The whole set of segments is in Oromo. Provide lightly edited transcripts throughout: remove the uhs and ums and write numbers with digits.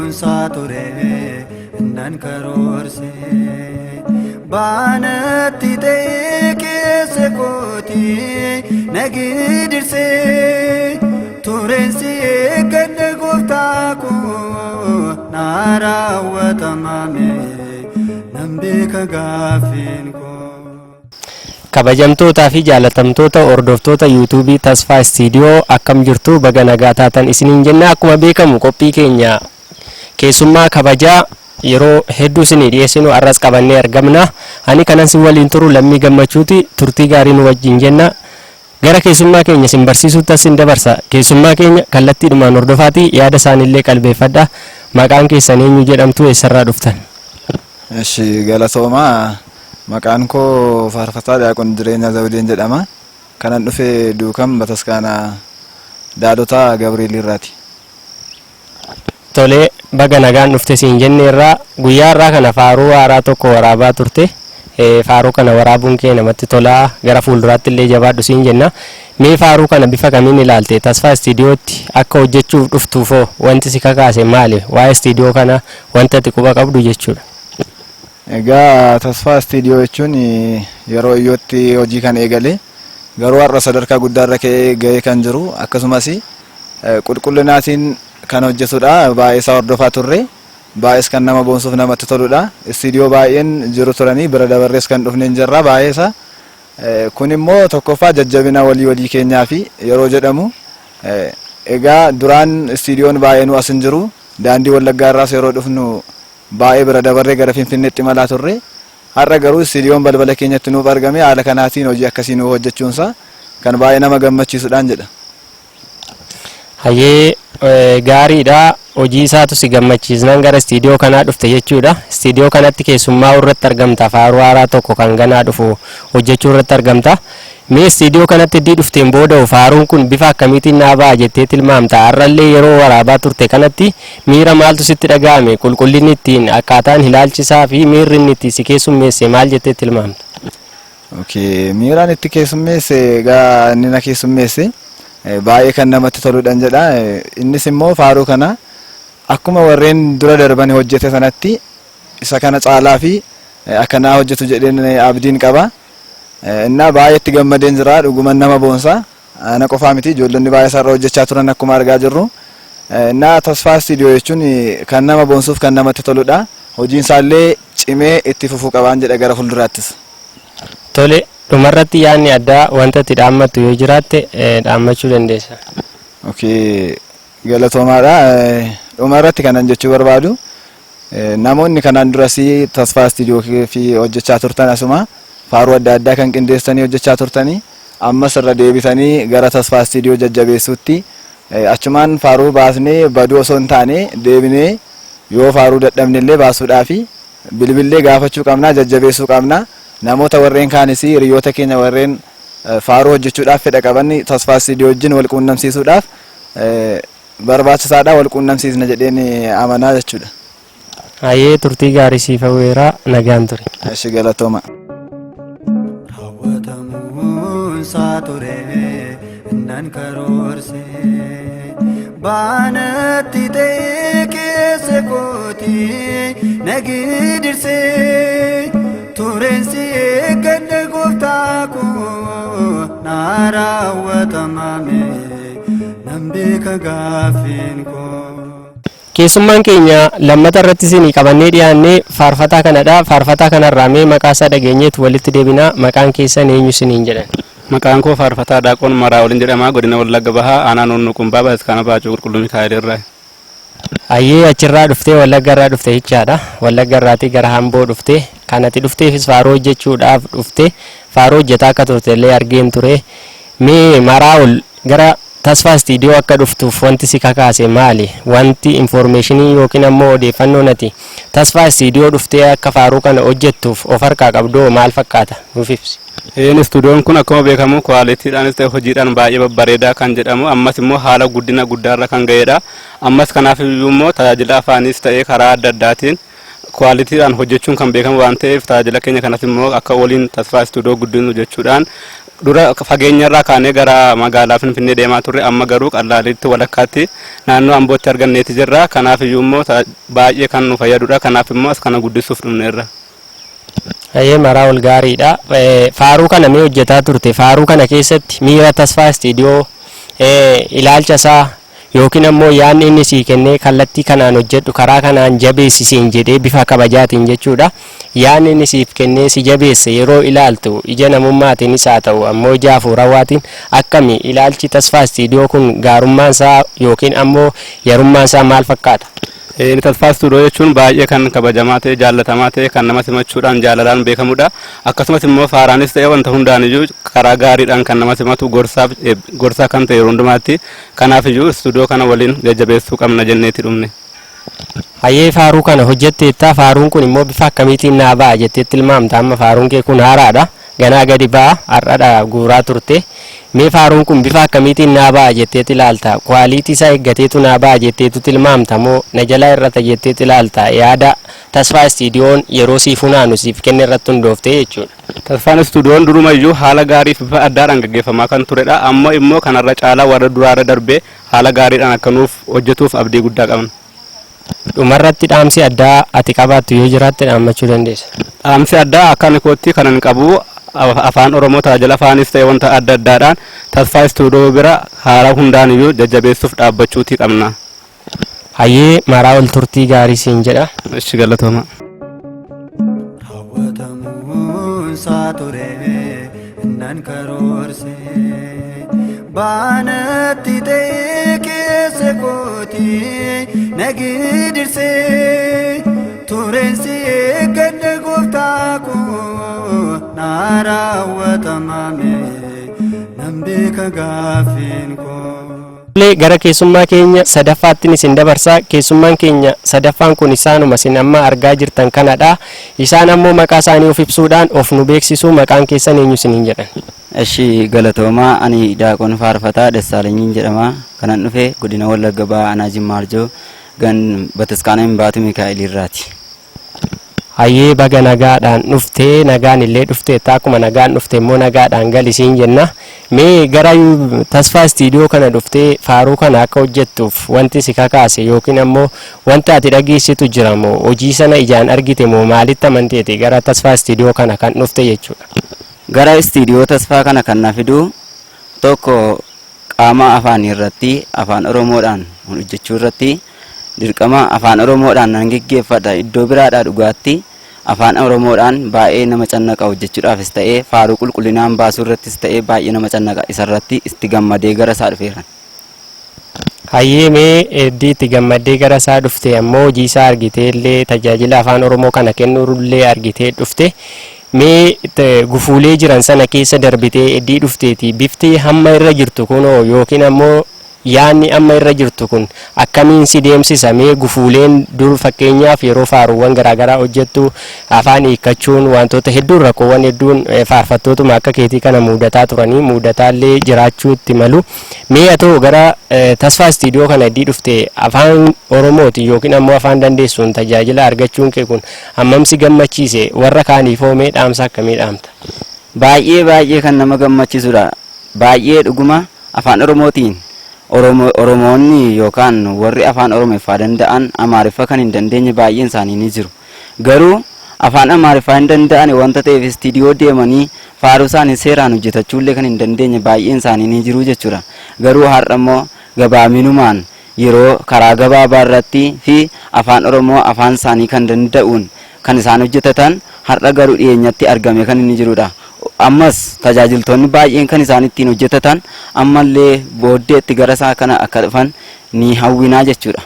Raawwatamuunsaa ture nan karoorse baanatti ta'ee keessa kooti nagidirse tureensi eeggadhe gooftaa koo naa raawwatamame nan beeka gaaffiin koo. Kabajamtootaa fi jaalatamtoota hordoftoota yuutuubii Tasfaa Istiidiyoo, akkam jirtu? Baga nagaa taatan isiniin jenna. Akkuma beekamu qophii keenya keessummaa kabajaa yeroo hedduu isinii dhiyeessinu har'as qabannee argamna. Ani kanan sin waliin turu Lammii Gammachuuti. Turtii gaarii nu wajjin jenna. Gara keessummaa keenya isin barsiisuutti as isin dabarsa. Keessummaa keenya kallattiidhumaan hordofaatii yaada isaaniillee qalbeeffadha. Maqaan keessan eenyu jedhamtu? Eessarraa dhuftan? Eshi, galatoomaa. Maqaan koo Faarfataa Daaqon Jireenyaa Zawudeen jedhama. Kanan dhufe Duukam, Bataskaana Daadotaa Gabriel irraati. Tolee, baga nagaan dhufte siin jenneerraa. Guyyaa har'aa kana faaruu haaraa tokko waraabaa turte. Faaruu kana waraabuun kee namatti tolaa, gara fuulduraatti illee jabaadhu siin jenna. Mee faaruu kana bifa kamiin ilaalte? Tasfaa Istiidiyootti akka hojjechuuf dhuftuufoo wanti si kakaase maali? Waa'ee istiidiyoo kana wanta ati quba qabdu jechuudha. Egaa, Tasfaa Istiidiyoo jechuun yeroo iyyootti hojii kan eegale, garuu har'a sadarkaa guddaarra ka'ee gahee kan jiru, akkasumas qulqullinaatiin kan hojjetudha. Baay'ee isaa hordofaa turre. Baay'ees kan nama boonsuuf namatti toludha. Istiidiyoo baay'een jiru turanii bira dabarrees kan dhufne hin jirra baay'ee isaa. Kun immoo tokkoffaa jajjabina walii walii keenyaa fi yeroo jedhamu, egaa duraan istiidiyoon baay'ee nu as hin jiru. Daandii Wallaggaa irraas yeroo dhufnu baay'ee bira dabarree gara Finfinneetti imalaa turre. Har'a garuu istiidiyoon balbala keenyatti nuuf argame, haala kanaatiin hojii akkasii nuuf hojjechuunsaa kan baay'ee nama gammachiisudhaan jedha. Hayyee, gaariidha. Hojii isaatu si gammachiisnaan gara istiidiyoo kanaa dhufte jechuudha. Istiidiyoo kanatti keessummaa irratti argamta. Faaruu haaraa tokko kan ganaa dhufu hojjechuu irratti argamta. Mee istiidiyoo kanatti iddii dhufteen booda faaruun kun bifa akkamiitiin naa ba'a jettee tilmaamta? Har'allee yeroo waraabaa turte kanatti miira maaltu sitti dhaga'ame? Qulqullinni ittiin akkaataan ilaalchisaa fi miirri inni itti si keessummeesse maal jettee tilmaamta? Okay, miiraan itti keessummeesse, egaa inni na keessummeesse baay'ee kan namatti toludhan jedha. Innis immoo faaruu kana akkuma warreen dura darban hojjete sanatti isa kana caalaa fi akkanaa hojjetu jedheen abdiin qaba. Innaa baay'ee itti gammadeen jira, dhuguman nama boonsa. Ana qofaa miti, ijoollonni baay'ee isaarra hojjechaa turan akkuma argaa jirru. Innaa Tasfaa Istiidiyoo jechuun kan nama boonsuuf kan namatti toludha. Hojiin isaallee cimee itti fufuu qabaan jedha gara fuulduraattis. Tole, dhumarratti yaadni addaa wanta itti dhaammattu yoo jiraatte dhaammachuu dandeessa. Okay, galatoomaadha. Dhumarratti kanan jechuu barbaadu, namoonni kanaan duras Tasfaa Istiidiyoo fi hojjechaa turtan, asuma faaruu adda addaa kan qindeessanii hojjechaa turtanii, ammas irra deebitanii gara Tasfaa Istiidiyoo jajjabeessuutti, achumaan faaruu baasnee baduu osoo hin taane, deebinee yoo faaruu dadhabne illee baasuudhaafi bilbillee gaafachuu qabna, jajjabeessuu qabna. Namoota warreen kaanis, hiriyoota keenya warreen faaruu hojjechuudhaaf fedha qaban, Tasfaa Istiidiyoo wajjin wal quunnamsiisuudhaaf barbaachisaadha, wal quunnamsiisna jedheen amanaa jechuudha. Hayyee, turtii gaarii siif hawweera, nagaan ture. Eshi, galatooma. Raawwatamuunsaa ture nan karoorse baanatti ta'ee keessa kooti nagidirse tureensi eeggadhe gooftaa koo naa raawwatamame nan beeka gaaffiin koo. Keessummaan keenya lammata irratti isinii qabannee dhiyaannee faarfataa kanadha. Faarfataa kanarraa mee maqaa isaa dhageenyeetu walitti deebinaa. Maqaan keessan eenyu isiniin jedhan? Maqaan koo Faarfataa Daaqoon Maraa waliin jedhama. Godina Wallagga Bahaa, aanaa Noonnoo Qumbaa, Bataskaana Baacoo Qulqulluu Mikaa'el irraa. Hayyee, achirraa dhuftee, Wallagga irraa dhufte jechaadha. Wallagga irraatii gara Amboo dhufte. Kan ati dhufteefis faaruu hojjechuudhaaf dhufte. Faaruu hojjetaa akka turte illee argeen ture. Mee maraa ol gara Tasfaa Istiidiyoo akka dhuftuuf wanti si kakaase maali? Wanti infoormeeshinii yookiin ammoo odeeffannoon ati Tasfaa Istiidiyoo dhuftee akka faaruu kana hojjettuuf of harkaa qabdoo maal fakkaata? Nuuf ibsi. Een, istuudiyoon kun akkuma beekamu quality-dhaanis ta'e hojiidhaan baay'ee babbareedaa kan jedhamu, ammas immoo haala guddina guddaarra kan ga'edha. Ammas kanaaf iyyuu immoo tajaajila afaaniis ta'e karaa adda addaatiin quality-dhaan hojjechuun kan beekamu waan ta'eef, tajaajila keenya kanas immoo akka waliin Tasfaa Istuudiyoo guddinu jechuudhaan Dura fageenyarraa kaanee gara magaalaa Finfinnee deemaa turre, amma garuu qallaalitti walakkaatti naannoo Ambootti arganneeti jirra. Kanaaf iyyuu immoo baay'ee kan nu fayyadudha. Kanaaf immoo as kana guddisuuf dhufneerra. Hayyee maraa ol gaariidha. Faaruu kana mee hojjetaa turte. Faaruu kana keessatti miira Tasfaa Istiidiyoo, ilaalcha isaa yookiin ammoo yaadni inni sii kennee kallattii kanaan hojjedhu, karaa kanaan jabeessi siin jedhee bifa kabajaatiin jechuudha. Yaadni inni siif kennee si jabeesse yeroo ilaaltu ija namummaatiinis haa ta'u ammoo ija hafuurawaatiin akkami ilaalchi Tasfaa Istiidiyoo kun gaarummaan isaa yookiin ammoo yarummaan isaa maal fakkaata? Inni Tasfaa Istuudiyoo jechuun baay'ee kan kabajamaa ta'e, jaallatamaa ta'e, kan nama simachuudhaan jaalalaan beekamudha. Akkasumas immoo faaraanis ta'e wanta hundaan iyyuu karaa gaariidhaan kan nama simatu, gorsaaf gorsaa kan ta'e yeroo hundumaatti. Kanaaf iyyuu istuudiyoo kana waliin jajjabeessuu qabna jenneeti dhumne. Hayyee, faaruu kana hojjetteetta. Faaruun kun immoo bifa akkamiitiin naa ba'a jetteetti tilmaamta? Amma faaruun kee kun haaraadha. Ganaa gadi ba'a, har'adha guuraa turte. Mee faaruun kun bifa akkamiitiin naa ba'a jetteetti ilaalta? Quality isaa eeggateetu naa ba'a jetteetu tilmaamta moo na jalaa irrata jetteetti ilaalta? Yaada Tasfaa Istiidiyoon yeroo siif funaanu siif kenne irratti hundooftee jechuudha. Tasfaan Istuudiyoon durumayyuu haala gaarii fi bifa addaadhaan gaggeeffamaa kan turedha. Amma immoo kanarra caalaa warra duraarra darbee haala gaariidhaan akka nuuf hojjetuuf abdii guddaa qabna. Dhumarratti dhaamsi addaa ati qabaattu yoo jiraatte dhaammachuu dandeessa. Dhaamsi addaa akka ani kootti kanan qabu, afaan Oromoo tajaajila afaanis ta'e wanta adda addaadhaan Tasfaa Istuudiyoo bira haala hundaan iyyuu jajjabeessuuf dhaabbachuutii qabna. Hayyee, maraa ol turtii gaarii siin jedha. Ishi, galatooma. Raawwatamuunsaa ture nan karoorse, baanatti ta'ee keessa kooti nagidirse. Tureensi eeggadhe gooftaa koo naa raawwatamame, nan beeka gaaffiin koo. Gara keessummaa keenya sadaffaattiin isin dabarsaa. Keessummaan keenya sadaffaan kun isaanuma isin amma argaa jirtan kanadha. Isaan ammoo maqaa isaanii of ibsuudhaan of nu beeksisu. Maqaan keessan eenyu isiniin jedhan? Eshi, galatoomaa. Ani Daaqon Faarfataa Dassaalenyiin jedhama. Kanan dhufe godina Wallagga Bahaa, Aanaa Jimmaa Arjoo, gan Bataskaana Himbaatu Mikaa'el irraati. Hayyee, baga nagaadhaan dhuftee, nagaan illee dhufteetta. Akkuma nagaan dhufte immoo nagaadhaan galisiin jenna. Mee gara Tasfaa Istiidiyoo kana dhuftee faaruu kana akka hojjettuuf wanti si kakaase yookiin ammoo wanta ati dhageessitu jira moo hojii sana ijaan argite moo maalitti amanteeti gara Tasfaa Istiidiyoo kana kan dhufte jechuudha? Gara istiidiyoo Tasfaa kana kan na fidu tokko qaama afaanii irratti, afaan Oromoodhaan hojjechuu irratti dirqama afaan Oromoodhaan nan geggeeffadha. Iddoo biraadhaa dhugaatti afaan Oromoodhaan baay'ee nama cannaqa, hojjechuudhaafis ta'ee faaruu qulqullinaan baasuu irrattis ta'ee baay'ee nama cannaqa. Isarratti itti gammadee gara isaa dhufeera. Hayyee, mee eddii itti gammaddee gara isaa dhufte ammoo hojii isaa argitee illee tajaajila afaan Oromoo kana kennuullee argitee dhufte. Mee gufuulee jiran sana keessa darbitee eddii dhufteeti bifti hamma irra jirtu kunoo yookiin ammoo yaanni amma irra jirtu kun akkamiin si deemsisa? Mee gufuuleen dur, fakkeenyaaf yeroo faaruuwwan garaagaraa hojjettu, afaan hiikkachuun wantoota hedduun, rakkoowwan hedduun faarfattootuma akka keetii kana mudataa turanii mudataallee jiraachuu itti malu. Mee haa ta'u, gara Tasfaa Istiidiyoo kana iddii dhufte afaan Oromootiin yookiin ammoo afaan dandeessuun tajaajila argachuun kee kun hammam si gammachiise? Warra kaaniif hoo mee dhaamsa akkamii dhaamta? Baay'ee baay'ee kan nama gammachiisudha. Baay'ee dhuguma afaan Oromootiin Oromoonni yookaan warri afaan Oromeeffaa danda'an Amaariffa kan hin dandeenye baay'een isaanii ni jiru. Garuu afaan Amaariffaa hin danda'an wanta ta'eef istiidiyoo deemanii faaruu isaanii seeraan hojjetachuullee kan hin dandeenye baay'een isaanii ni jiru jechuudha. Garuu har'a immoo gabaabinumaan yeroo karaa gabaabaa irratti fi afaan Oromoo afaan isaanii kan danda'uun kan isaan hojjetatan har'a garuu dhiyeenyatti argame kan inni jirudha. Ammas tajaajiltoonni baay'een kan isaan ittiin hojjetatan ammallee booddeetti gara isaa kana akka dhufan ni hawwinaa jechuudha.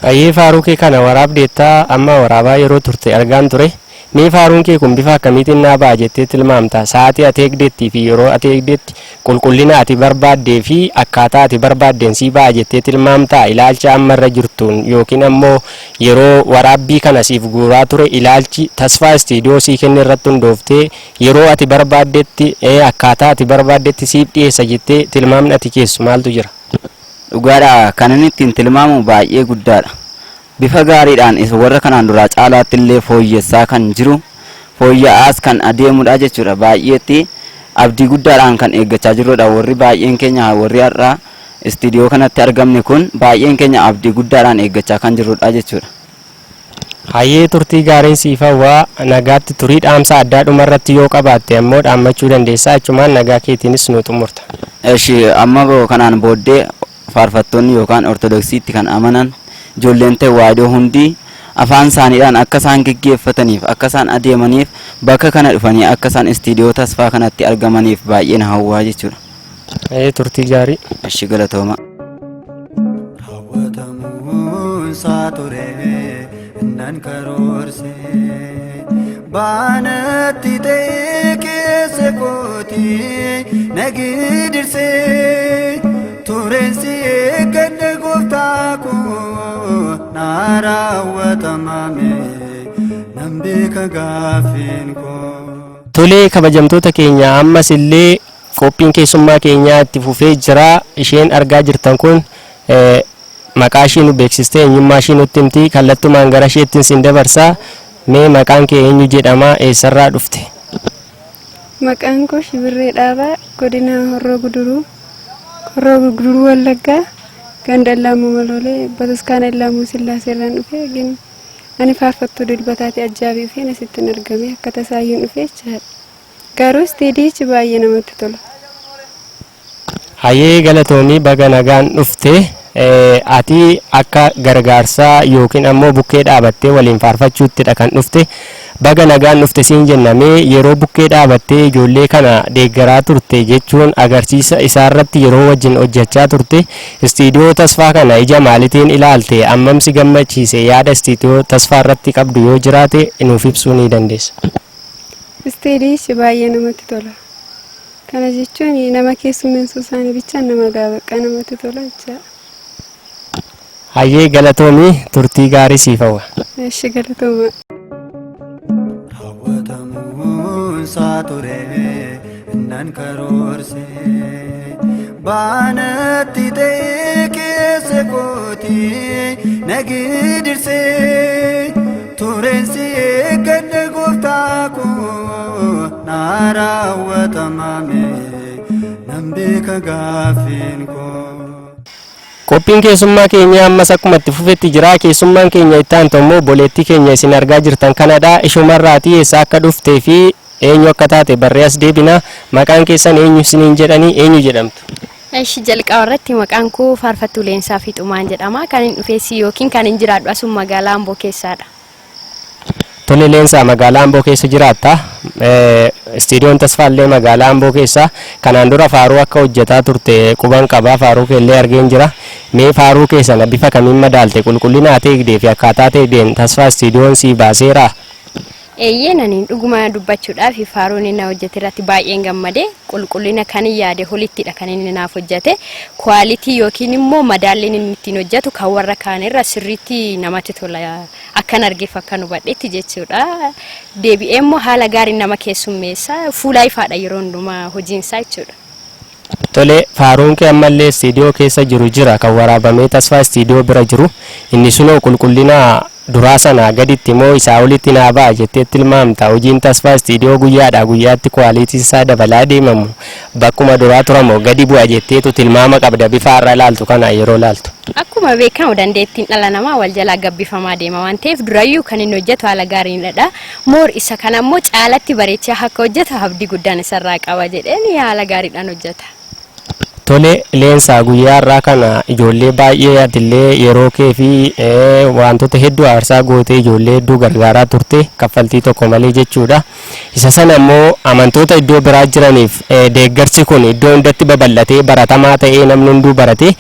Hayyee, faaruu kee kana waraabdeettaa, amma waraabaa yeroo turte argaan ture. Mee faaruun kee kun bifa akkamiitiin naa ba'a jettee tilmaamta? Sa'aatii ati eegdettii fi yeroo ati eegdetti qulqullina ati barbaaddee fi akkaataa ati barbaaddeen sii ba'a jettee tilmaamtaa? Ilaalcha amma irra jirtuun yookiin ammoo yeroo waraabbii kana siif guuraa ture ilaalchi Tasfaa Istiidiyoo sii kenne irratti hundooftee yeroo ati barbaaddetti, akkaataa ati barbaaddetti siif dhiyeessa jettee tilmaamni ati keessu maaltu jira? Dhugaadha, kan inni ittiin tilmaamu baay'ee guddaadha. Bifa gaariidhaan isa warra kanaan duraa caalaatti illee fooyyessaa kan jiru, fooyya'aas kan adeemudha jechuudha. Baay'eetti Abdii guddaadhaan kan eeggachaa jirrudha. Warri baay'een keenya warri har'a istiidiyoo kanatti argamne kun baay'een keenya abdii guddaadhaan eeggachaa kan jirrudha jechuudha. Hayyee, turtii gaariin siif hawwaa, nagaatti turii. Dhaamsa addaa dhumarratti yoo qabaatte ammoo dhaammachuu dandeessaa, achumaan nagaa keetiinis nu xumurta. Eshi, amma kanaan booddee faarfattoonni yookaan Ortodoksiitti kan amanan ijoolleen Tawaahidoo hundi afaan isaaniidhaan akka isaan geggeeffataniif, akka isaan adeemaniif, bakka kana dhufanii akka isaan istiidiyoo Tasfaa kanatti argamaniif baay'een hawwaa jechuudha. Hayyee, turtii gaarii. Eshi, galatooma. Raawwatamuunsaa ture nan karoorse baanatti ta'ee keessa kooti nagidirse tureensi eeggadhe gooftaa koo naa raawwatamame nan beeka gaaffiin koo. Tolee, kabajamtoota keenya, ammas illee qophiin keessummaa keenyaa itti fufee jira. Isheen argaa jirtan kun maqaa ishii nu beeksistee eenyummaa ishii nutti himti. Kallattumaan gara isheettiin sin dabarsaa. Mee maqaan kee eenyu jedhama? Eessarraa dhufte? Maqaan koo Shibirree Dhaabaa, godina Horroo Guduruu Wallaggaa, ganda Illaamuu Maloolee, bataskaana Illaamuu Sillaasee irraan dhufe. Gin ani faarfattuu Dilbataati. Ajjaabii dhufeen asittiin argame, akka tasaayyuun dhufe jechaadha. Garuu istiidiyichi baay'ee namatti tola. Hayyee, galatoomii, baga nagaan dhufte. Ati akka gargaarsaa yookiin ammoo bukkee dhaabattee waliin faarfachuuttidha kan dhufte. Baga nagaan dhufte siin jennamee, yeroo bukkee dhaabattee ijoollee kana deeggaraa turte jechuun agarsiisa isaarratti yeroo wajjin hojjechaa turte, istiidiyoo Tasfaa kana ija maalitiin ilaalte? Ammam si gammachiise? Yaada istiidiyoo Tasfaa irratti qabdu yoo jiraate nuuf ibsuu ni dandeessa. Istiidiyichi baay'ee namatti tola. Kana jechuun nama keessummeessuu isaanii bichaan nama gaabaqaa namatti tola jechaadha. Hayyee, galatoomii, turtii gaarii siif hawwa. Eshi, galatooma. Raawwatamuunsaa ture nan karoorse baanatti ta'ee keessa kooti nagidirse tureensi eeggadhe gooftaa koo naa raawwatamame nan beeka gaaffiin koo. Qophiin keessummaa keenya ammas akkuma itti fufetti jira. Keessummaan keenya itti aantu ammoo obboleettii keenya isin argaa jirtan kanadha. Ishumarraatii eessaa akka dhuftee fi eenyu akka taate barree as deebina. Maqaan keessan eenyu isiniin jedhanii? Eenyu jedhamtu? Eshi, jalqaba irratti maqaan koo Faarfattuu Leensaa Fiixumaan jedhama. Kan hin dhufeessi yookiin kan hin jiraadhu asuma magaalaa Amboo keessaadha. Tole Leensaa, magaalaa Amboo keessa jiraatta. Istiidiyoon Tasfaallee magaalaa Amboo keessa. Kanaan dura faaruu akka hojjetaa turte quban qabaa, faaruu keellee argeen jira. Mee faaruu kee sana bifa kamiin madaalte? Qulqullina ati eegdee fi akkaataa ta'een Tasfaa Istiidiyoon sii baaseeraa? Eeyyee, nani dhuguma dubbachuudhaaf faaruun inni hojjete irratti baay'een gammade. Qulqullina kan hin yaade olittidha kan inni naaf hojjete. Quality yookiin immoo madaalliin inni ittiin hojjetu kan warra kaan irra sirriitti namatti tola, akkan argeef akkan hubadhetti jechuudha. Deebi'ee immoo haala gaariin nama keessummeessa, fuula ifaadha yeroo hundumaa hojiinsaa jechuudha. Tole, faaruun kee ammallee istiidiyoo keessa jiru jira, kan waraabamee Tasfaa Istiidiyoo bira jiru. Inni sunoo qulqullina duraa sanaa gaditti moo isaa olitti naa ba'a jettee tilmaamta? Hojiin Tasfaa Istiidiyoo guyyaadhaa guyyaatti qualityn isaa dabalaa deemamu bakkuma duraa turamoo gadi bu'a jetteetu tilmaama qabda, bifa har'a ilaaltu kana yeroo ilaaltu? Akkuma beekamu dandeettiin dhala namaa wal jalaa gabbifamaa deema waan ta'eef, durayyuu kan inni hojjetu haala gaariidha. More isa kana immoo caalatti bareechaa akka hojjetu abdii guddaan isarraa qaba jedheen, haala gaariidhaan hojjeta. Tole Leensaa, guyyaa har'aa kana ijoollee baay'ee atillee yeroo kee fi wantoota hedduu aarsaa gootee ijoollee hedduu gargaaraa turte, kaffaltii tokko malee jechuudha. Isa sana immoo amantoota iddoo biraa jiraniif deeggarsi kun iddoo hundatti babal'atee baratamaa ta'ee namni hunduu barate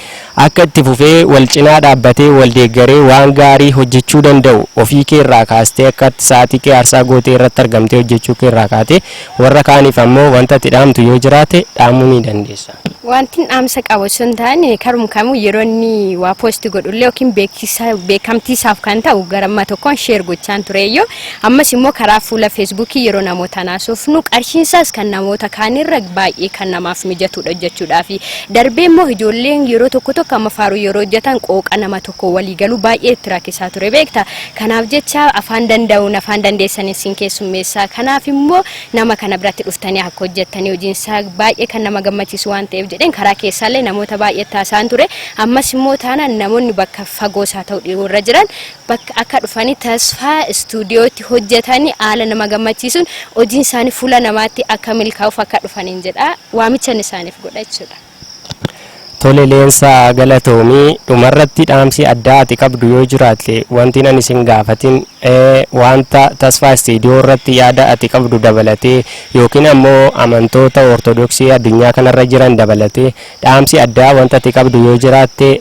akka itti fufee wal cinaa dhaabbatee wal deeggaree waan gaarii hojjechuu danda'u, ofii kee irraa kaastee akka sa'aatii kee aarsaa gootee irratti argamtee hojjechuu kee irraa kaatee, warra kaaniif ammoo wanta itti dhaamtu yoo jiraate dhaamuu ni dandeessa. Wanti dhaamsa qabu osoo hin taane, karum kamuu yeroo inni waa post godhullee yookiin beeksisa beekamtii isaaf kan ta'u garamma tokkoon share gochaan tureyyuu, ammas immoo karaa fuula Feesbuukii yeroo namoota naasofnu, qarshiinsaas kan namoota kaanirra baay'ee kan namaaf mijatudha hojjechuudhaaf. Darbee immoo ijoolleen yeroo tokko tokko tokko amma faaruu yeroo hojjetan qooqa nama tokko walii galuu baay'ee itti rakkisaa ture beekta. Kanaaf jecha afaan danda'uun afaan dandeessaniin sin keessummeessaa. Kanaaf immoo nama kana biratti dhuftanii akka hojjettanii hojiin isaa baay'ee kan nama gammachiisu waan ta'eef jedheen karaa keessaallee namoota baay'ee taasisaan ture. Ammas immoo taanaan namoonni bakka fagoo isaa ta'u dhiyoo irra jiran bakka akka dhufanii Tasfaa istuudiyootti hojjetanii haala nama gammachiisuun hojiin isaanii fuula namaatti akka milkaa'uuf akka dhufaniin jedha. Waamichan isaaniif godha jechuudha. Tole Leensaa galatoomi. Dhumarratti dhaamsi addaa ati qabdu yoo jiraate wantin ani sin gaafatin wanta Tasfaa Istiidiyoo irratti yaada ati qabdu dabalatee yookiin ammoo amantoota Ortodoksii addunyaa kanarra jiran dabalatee dhaamsi addaa wanta ati qabdu yoo jiraatte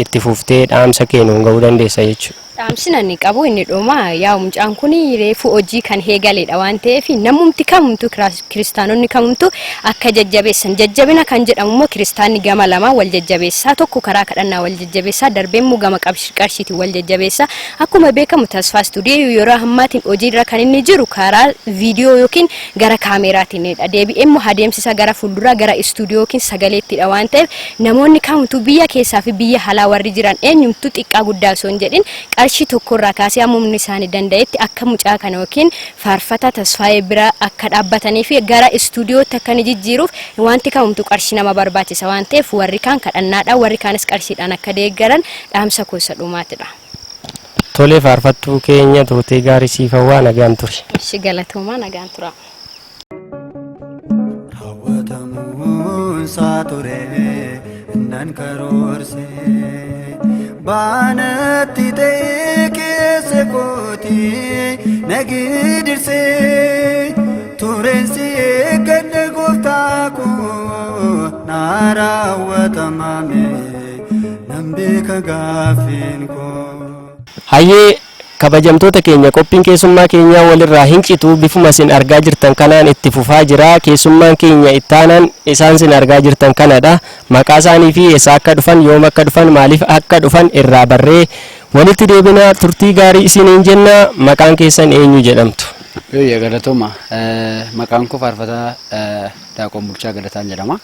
itti fuftee dhaamsa kee nuun ga'uu dandeessa jechuudha. Dhaamsin ani qabu inni dhuma yaa mucaan kun reefu hojii kan eegaleedha waan ta'eef namumti kamumtu kiristaanonni kamumtu akka jajjabeessan jajjabina kan jedhamu immoo kiristaanni gama lama wal jajjabeessaa tokko karaa kadhannaa wal jajjabeessaa darbee immoo gama qarshiitiin wal jajjabeessaa akkuma beekamu Tasfaa Istuudiyoo yeroo ammaatiin hojiirra kan inni jiru karaa viidiyoo yookiin gara kaameeraatiinidha deebi'ee immoo adeemsisa gara fuulduraa gara istuudiyoo yookiin sagaleettidha waan ta'eef namoonni kamumtu biyya keessaa fi biyya alaa warri jiran eenyumtu xiqqaa guddaa osoo hin jedhin qarshii tokko irraa kaasee hamma humni isaanii danda'etti akka mucaa kana yookiin faarfataa Tasfaayee bira akka dhaabbatanii fi gara istuudiyootti akka inni jijjiiruuf wanti kamumtu qarshii nama barbaachisa waan ta'eef warri kaan kadhannaadhaan warri kaanis qarshiidhaan akka deeggaran dhaamsa koo isa dhumaatidha. Tole faarfattuu keenya turtii gaarii siif hawwaa nagaan turi. Ishi galatoomaa nagaan tura. Raawwatamuunsaa ture nan karoorse baanatti ta'ee keessa kooti na gidirse tureensi eeggadhe gooftaa koo naa raawwatamame nan beeka gaaffiin koo. Hayyee Kabajamtoota keenya qophiin keessummaa keenyaa walirraa hin citu bifuma isin argaa jirtan kanaan itti fufaa jira. Keessummaan keenya ittaanaan isaan isin argaa jirtan kanadha. Maqaa isaanii fi eessaa akka dhufan, yoom akka dhufan, maaliif akka dhufan irraa barree walitti deebina. Turtii gaarii isiniin jenna. Maqaan keessan eenyu jedhamtu? Yooyya galatooma. Maqaan koo Faarfataa Daaqoon Bulchaa Galataan jedhama.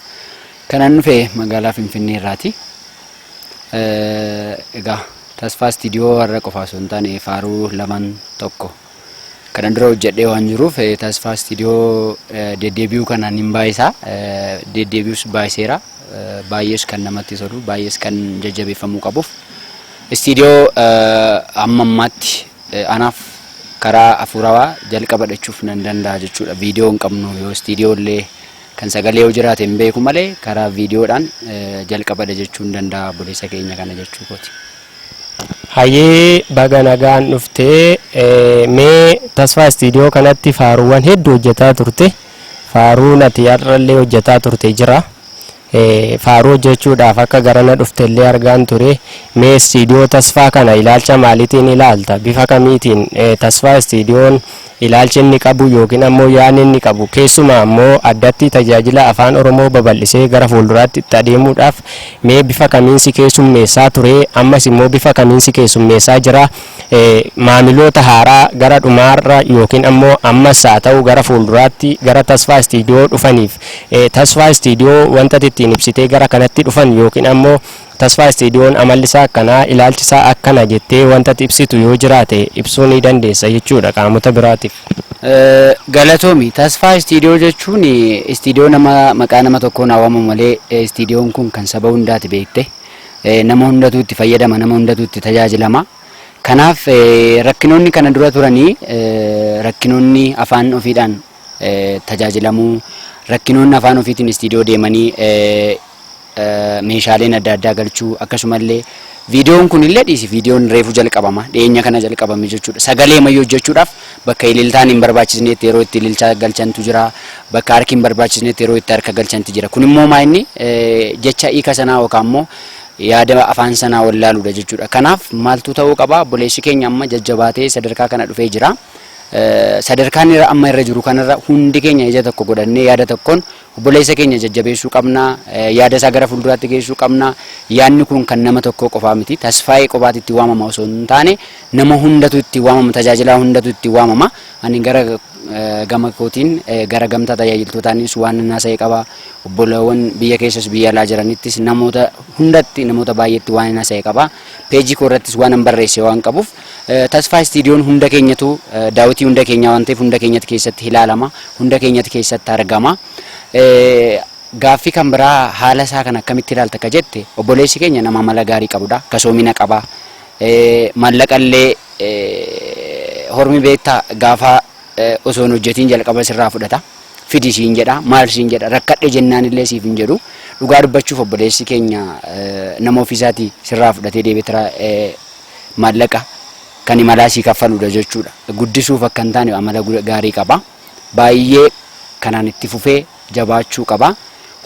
Kanan dhufe magaalaa Finfinnee irraati. Egaa Tasfaa Istiidiyoo har'a qofa osoo hin taane faaruu lamaan tokko kanan dura hojjedhee waan jiruuf Tasfaa Istiidiyoo deddeebi'uu kanaan hin baay'isa. Deddeebi'uus baay'iseera. Baay'ees kan namatti tolu, baay'ees kan jajjabeeffamuu qabuuf. Istiidiyoo amma ammaatti anaaf karaa hafuurawaa jalqaba jechuuf nan danda'a jechuudha. Viidiyoo hin qabnu yoo istiidiyoo illee Kan sagalee yoo jiraate hin beeku malee karaa viidiyoodhaan jalqabadha jechuun danda'a obboleessa keenya kana jechuu kooti. Hayyee baga nagaan dhufte mee Tasfaa istiidiyoo kanatti faaruuwwan hedduu hojjetaa turte faaruun ati har'allee hojjetaa turte jira faaruu hojjechuudhaaf akka garana dhuftellee argaan ture mee istiidiyoo Tasfaa kana ilaalcha maaliitiin ilaalta bifa kamiitiin Tasfaa istiidiyoon Ilaalchi inni qabu yookiin ammoo yaadni inni qabu keessumaa ammoo addatti tajaajila Afaan Oromoo babal'isee gara fuulduraatti itti adeemuudhaaf mee bifa kamiin si keessummeessaa ture? Ammas immoo bifa kamiin si keessummeessaa jira? Maamiloota haaraa gara dhumaarra yookiin ammoo ammas haa ta'u gara fuulduraatti gara Tasfaa Istiidiyoo dhufaniif Tasfaa Istiidiyoo wanta ati ittiin ibsitee gara kanatti dhufan yookiin ammoo Tasfaa Istiidiyoon amalli isaa akkanaa, ilaalchi isaa akkana jettee wanta ati ibsitu yoo jiraate ibsuu ni dandeessa jechuudha qaamota biraatiif. Galatoomi. Tasfaa Istiidiyoo jechuun istiidiyoo nama maqaa nama tokkoon haa waamamu malee istiidiyoon kun kan saba hundaati beekte. Nama hundatu itti fayyadama, nama hundatu itti tajaajilama. Kanaaf rakkinoonni kana dura turanii rakkinoonni afaan ofiidhaan tajaajilamuu, rakkinoonni afaan ofiitiin istiidiyoo deemanii meeshaaleen adda addaa galchuu akkasumallee viidiyoon kun illee dhiisi viidiyoon reefu jalqabama dhiyeenya kana jalqabame jechuudha sagalee mayyuu hojjechuudhaaf bakka ililtaan hin barbaachisneetti yeroo itti ililchaa galchantu jira bakka harki hin barbaachisneetti yeroo itti harka galchantu jira kun immoo maa inni jecha hiika sanaa yookaan immoo yaada afaan sanaa wallaaluudha jechuudha kanaaf maaltu ta'uu qaba obboleessi keenya amma jajjabaatee sadarkaa kana dhufee jira sadarkaan amma irra jiru kanarra hundi keenya ija tokko godhannee yaada tokkoon Obboleessa keenya jajjabeessuu qabna, yaada isaa gara fuulduraatti geessuu qabna. Yaadni kun kan nama tokkoo qofaa miti. Tasfaayee qofaatu itti waamama osoo hin taane nama hundatu itti waamama, tajaajilaa hundatu itti waamama. Ani gara Gama kootiin gara gamtaa tajaajiltootaanis waan haasa'e qaba. Obboleewwan biyya keessas biyya alaa jiranittis, namoota hundatti, namoota baay'eetti waan haasa'e qaba. Peejii koo irrattis waan barreesse waan qabuuf, Tasfaa Istiidiyoon hunda keenyatu daawwitii hunda keenyaa waan ta'eef, hunda keenyatti keessatti ilaalama, hunda keenyatti keessatti argama. Gaaffii kan biraa, haala isaa kan akkamitti ilaalta akka jette, obboleessi keenya nama amala gaarii qabudha. Kasoomina qaba. Maallaqallee hormi beektaa gaafa osoo hin hojjetiin jalqaba sirraa fudhata. Fidi siin jedha, maal siin jedha, rakkadhe jennaan illee siif hin jedhu. Dhugaa dubbachuuf, obboleessi keenya nama ofiisaatii sirraa fudhatee deebitee maallaqa kan imalaa sii kaffaludha jechuudha. Guddisuuf akka hin taane amala gaarii qaba. Baay'ee kanaan itti fufee jabaachuu qaba.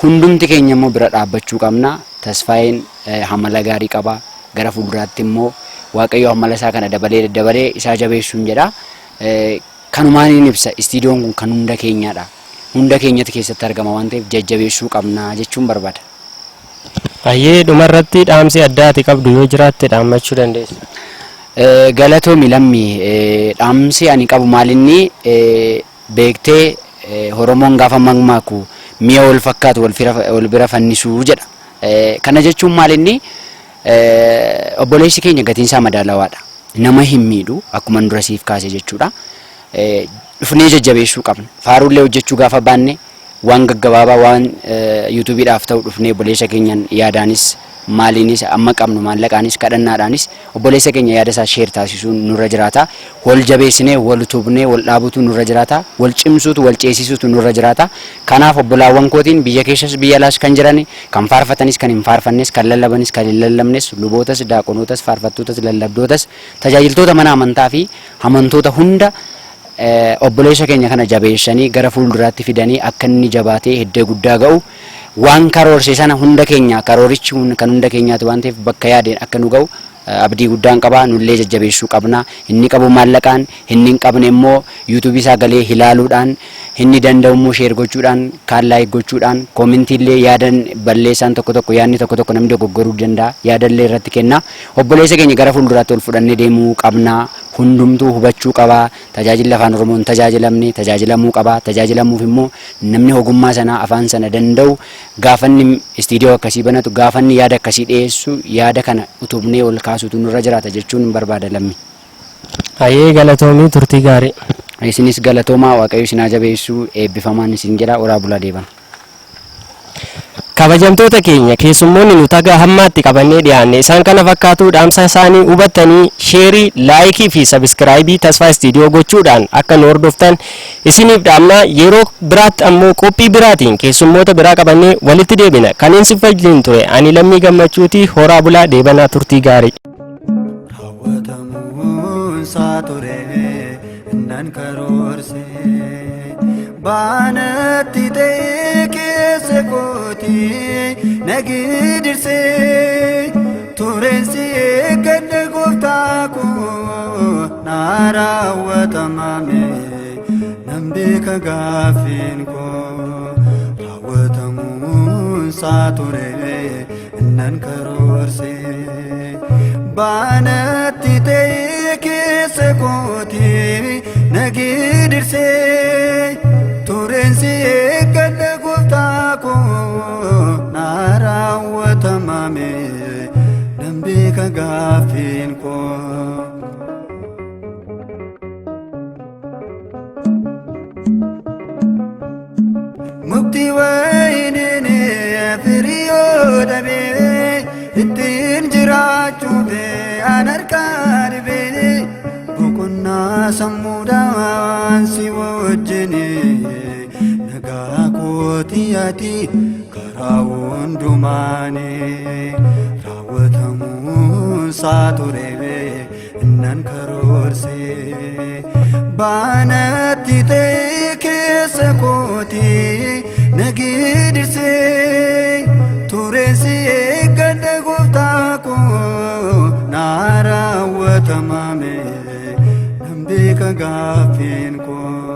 Hundumti keenya immoo bira dhaabbachuu qabna. Tasfaayeen amala gaarii qaba. Gara fuulduraatti immoo Waaqayyo amala isaa kana dabalee daddabalee isaa jabeessuun jedha. Kanumaan inni ibsa, istiidiyoon kun kan hunda keenyaadha. Hunda keenyatti keessatti argama waan ta'eef, jajjabeessuu qabna jechuun barbaada. Baay'ee dhumarratti dhaamsi addaati qabdu yoo jiraatte dhaammachuu dandeessa. Galatoomi Lammi. Dhaamsi ani qabu maalinni, beektee, Oromoon gaafa makmaaku "mi'a wal fakkaatu wal bira fannisuu" jedha. Kana jechuun maalinni, obboleessi keenya gatiin isaa madaalawaadha. Nama hin miidhu, akkuma dura siif kaase jechuudha. Dhufnee jajjabeessuu qabna. Faaruullee hojjechuu gaafa baanne, waan gaggabaabaa, waan yuutuubiidhaaf ta'u dhufnee obboleessa keenyaan yaadaanis, maaliinis, amma qabnu maallaqaanis, kadhannaadhaanis obboleessa keenya yaada isaa share taasisuun nurra jiraata. Wal jabeessinee, wal utubnee, wal dhaabutu nurra jiraata. Wal cimsuutu, wal ceesisuutu nurra jiraata. Kanaaf obbolaawwan kootiin, biyya keessas biyya alaas kan jiran, kan faarfatanis, kan hin faarfannes, kan lallabanis, kan hin lallabnes, lubootas, daaqonootas, faarfattootas, lallabdootas, tajaajiltoota mana amantaa fi amantoota hunda, obboleessa keenya kana jabeessanii gara fuulduraatti fidanii akka inni jabaatee heddee guddaa ga'u, waan karoorse sana hunda keenya, karoorichi kan hunda keenyaati waan ta'eef, bakka yaadeen akka nu ga'u abdii guddaan qaba. Nullee jajjabeessuu qabna. Inni qabu maallaqaan, inni hin qabne immoo yuutuubii isaa galee ilaaluudhaan, inni danda'u immoo share gochuudhaan, kaan like gochuudhaan, commentiillee yaadan balleessaan tokko tokko, yaadni tokko tokko namni dogoggoruu danda'a, yaadallee irratti kenna. Obboleessa keenya gara fuulduraatti ol fudhannee deemuu qabna. Hundumtuu hubachuu qaba. Tajaajilli afaan Oromoon tajaajilamne tajaajilamuu qaba. Tajaajilamuuf immoo namni ogummaa sana, afaan sana danda'u, gaafanni istiidiyoo akkasii banatu, gaafanni yaada akkasii dhiyeessu, yaada kana utubnee ol kaasutu nurra jiraata jechuun hin barbaada, Lammi. Hayyee, galatoomii, turtii gaarii. Isinis galatoomaa, Waaqayyo isin haa jabeessu, eebbifamaan isin jedha, oraa bulaa, deeban. Kabajamtoota keenya, keessummoonni nu tagaa hammaatti qabannee dhiyaanne isaan kana fakkaatu. Dhaamsa isaanii hubattanii share, like fi subscribe Tasfaa Istiidiyoo gochuudhaan akka nu hordoftan isiniif dhaamna. Yeroo biraatti ammoo qophii biraatiin keessummoota biraa qabannee walitti deebina. Kanneen si wajjin ture ani Lammii Gammachuuti. Horaa bulaa, deebanaa, turtii gaarii. Raawwatamuunsaa ture nan karoorse, baanatti ta'ee keessa kooti nagidirse, tureensi eeggadhe gooftaa koo naa raawwatamame, nan beeka gaaffiin koo. Raawwatamuunsaa ture nan karoorse, baanatti ta'ee keessa kooti nagidirse, tureensi eeggadhe gooftaa koo naa raawwatamame, nan beeka gaaffiin koo. Mukti wayiniin firii yoo dhabee, ittiin jiraachuuf an harkaa dhibee, boqonnaa sammuudhaan si wajjin nagaa kooti, ati karaa hundumaani. Raawwatamuunsaa ture nan karoorse, baanatti ta'e keessa kooti nagidirse, tureensi eeggadhe gooftaa koo naa raawwatamame, nan beeka gaaffiin koo.